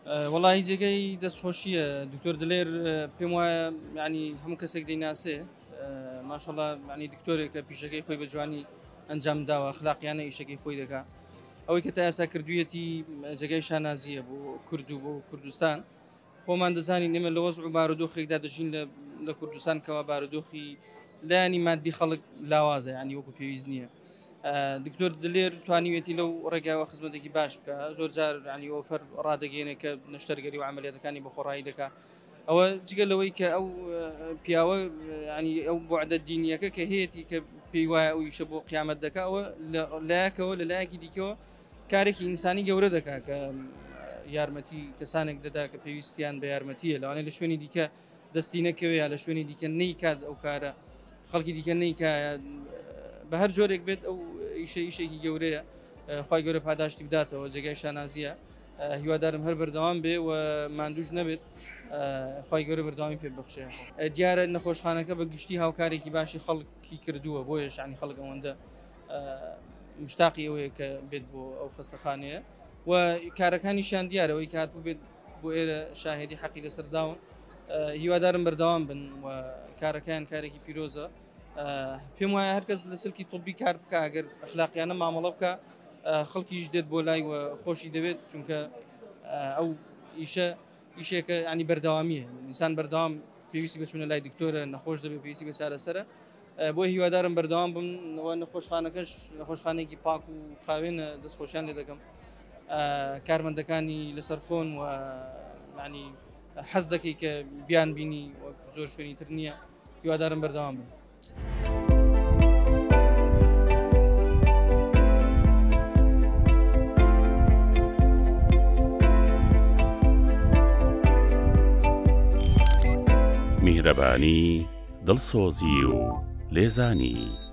وەڵاهی جێگەی دەستخۆشییە دکتۆر دلێر، پێم وایە یعنی هەموو کەسێک دەیناسێ، ماشەڵا یعنی دکتۆرێکە پیشەکەی خۆی بە جوانی ئەنجام داوە، ئەخلاقیانە ئیشەکەی خۆی دەکا. ئەوەی کە تا ئێستا کردوویەتی جێگەی شانازییە بۆ کورد و بۆ کوردستان. خۆمان دەزانین ئێمە لە وەزع و بارودۆخێکدا دەژین لە کوردستان کەوا بارودۆخی لایەنی مادی خەڵک لاوازە، یعنی وەکو پێویست نییە. دکتۆر دلێر توانیوێتی لەو ڕێگاوە خزمەتێکی باش بکە، زۆر جار ینی ئۆفەر ڕادەگەێنێ کە نەشتەرگەری و عملیاتەکانی بە خۆڕایی دەکا. ئەوە جگە لەوەی کە ئەو پیاوە ینی ئەو بوعدە دینیەکە کە هەیەی کە پێی وایە ئەو ئیشە بۆ قیامەت دەکا، ئەوە لایەکەوە، لە لایەکی دیکەوە کارێکی ئینسانی گەورە دەکا کە یارمەتی کەسانێک دەدا کە پێویستیان بە یارمەتیە، لەوانەیە لە شوێنی دیکە دەستی نەکەوێ یا لە شوێنی دیکە نەیکات ئەو کارە، خەڵکی دیکە نیکە، بە هەر جۆرێک بێت ئەو ئیشە ئیشێکی گەورەیە. خی گەورە پاداشتی بداتەوە، جێگای شانازیە. هیوادارم هەر بەردەوام بێ و ماندوش نەبێت، خی گەورە بەردەوامی پێ بخشێ. دیارە نەخۆشخانەکە بە گشتی هاوکارێکی باشی خەڵکی کردووە، بۆیە شانی خەڵک ئەوەندە مشتاقی ئەوەیە کە بێت بۆ ئەو خەستەخانەیە و کارەکانیشیان دیارەوەی کات بوو بێت بۆ ئێرە شاهێدی حەقی لەسەر داون. هیوادارم بەردەوام بن و کارەکەیان کارێکی پیرۆزە. پێم وایە هەرکەس لە سلکی طبی کار بکە، ئەگەر ئەخلاقیانە مامەڵە بکە، خەڵکیش دێت بۆ لای و خۆشی دەوێت، چونکە ئەو ئیشە ئیشێکە ینی بەردەوامیە. ئینسان بەردەوام پێویستی بە چوونە لای دکتۆرە، نەخۆش دەبێت، پێویستی بە چارەسەرە. بۆ هیوادارم بەردەوام بم و نەخۆشخانەکەش نەخۆشخانێکی پاک و خاوێنە، دەستخۆشیان لێ دەکەم. کارمەندەکانی لەسەر خۆن و ینی حەز دەکەی کە بیان بینی، وەک زۆر شوێنی تر نییە. هیوادارم بەردەوام بن. میهرەبانی، دڵسۆزی و لێزانی.